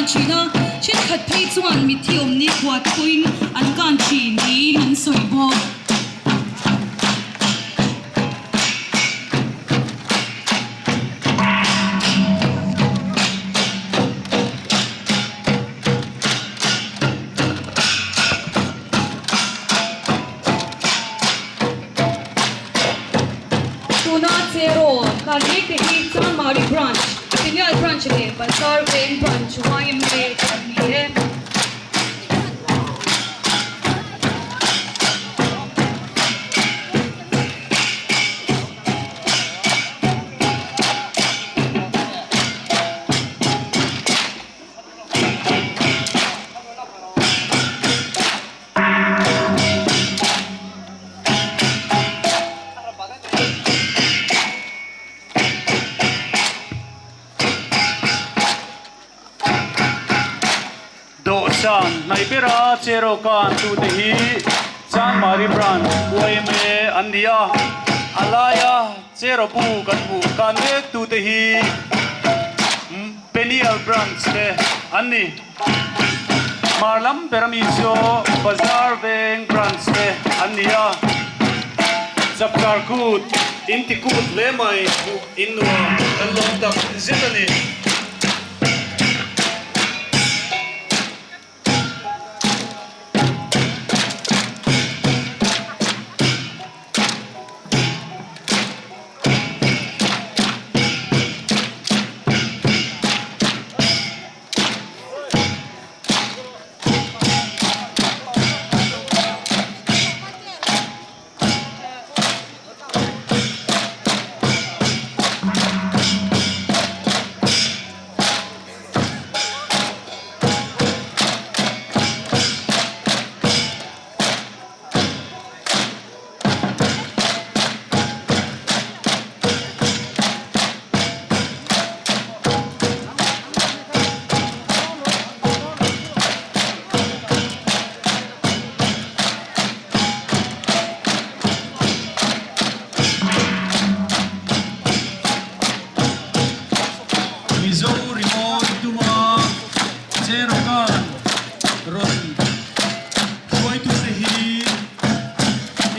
kan thin a, thenkhat phei chuan mitthi awm nikhua te pawhin an kan thin niin an sawi bawk. Tuna Cheraw kan mek te hi Chanmari Branch, Peniel Branch leh Bazar Veng Branch yma te an ni e. Dawhsan hnaih bera Cheraw kan tute hi Chanmari Branch yma an ni a, a laia Cheraw bu kan hmuh kan mek tute hi Peniel Branch te an ni. Hmar lam ber ami chu Bazar Veng Branch te an ni a, Chapchar Kut in ti kut hle mai hmuh in nuam kan lawm tak zet a ni. Mizo rimawi tuma Cherokan rawn hruaitute hi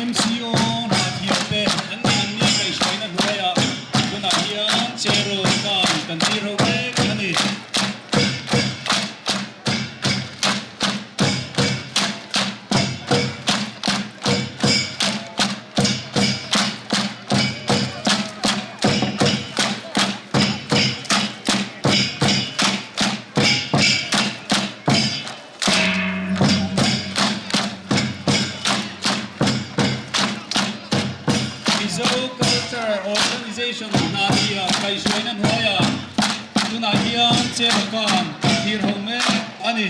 MCO hnathiam te an ni an ni kaihhruaina hnuaiah tunah hian Cherokan kan tir ho mek a ni. Mizo Culture Organization hna hi a kaihhruaina hnuaiah tunah hian Cherakan kan thlir ho mek a ni.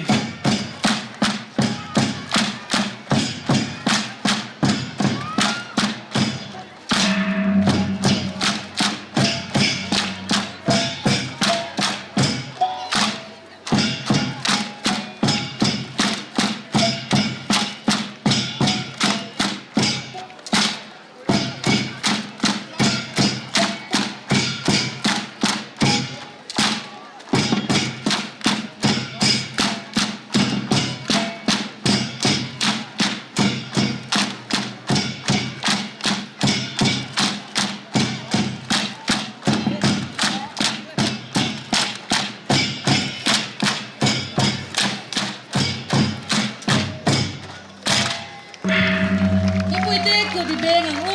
Mipuite kut i beng ang u.